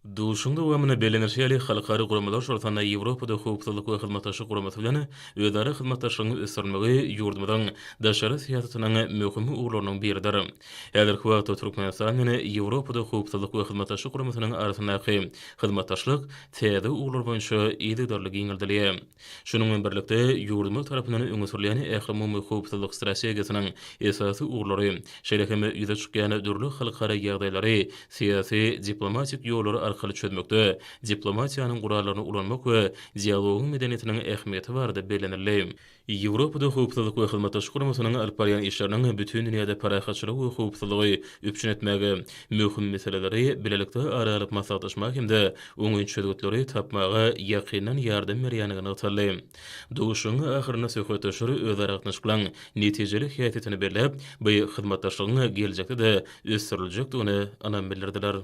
Duşuşygyň dowamynda bellenilişi ýaly, halkara guramalar, şol sanda Ýewropada Howpsuzlyk we Hyzmatdaşlyk Guramasy bilen özara hyzmatdaşlygyň ösdürilmegi ýurdumyzyň daşary syýasatynyň möhüm ugurlarynyň biridir. Häzirki wagtda Türkmenistan bilen Ýewropada Howpsuzlyk we Hyzmatdaşlyk Guramasynyň arasyndaky hyzmatdaşlyk täze ugurlar boýunça yzygiderli giňeldilýär. Şunuň bilen birlikde, ýurdumyz tarapyndan öňe sürülýän ählumumy howpsuzlyk strategiýasynyň esasy ugurlary, şeýle hem ýüze çykýan dürli halkara ýagdaýlary syýasy-diplomatik ýollar arkaly çözmekde diplomatiýanyň gurallaryny ulanmak we dialogyň medeniýetiniň ähmiýeti barada bellenildi. Ýewropada Howpsuzlyk we Hyzmatdaşlyk Guramasynyň alyp barýan işleriniň bütin dünýäde parahatçylygy we howpsuzlygy üpjün etmäge, möhüm meseleleri bilelikde ara alyp maslahatlaşmaga hem-de oňyn çözgütleri tapmaga ýakyndan ýardam berýändigi nygtaldy. Duşuşygyň ahyrynda söhbetdeşler özara gatnaşyklaryň netijeli häsiýetini belläp, bu hyzmatdaşlygyň geljekde-de ösdüriljekdigine ynam bildirdiler.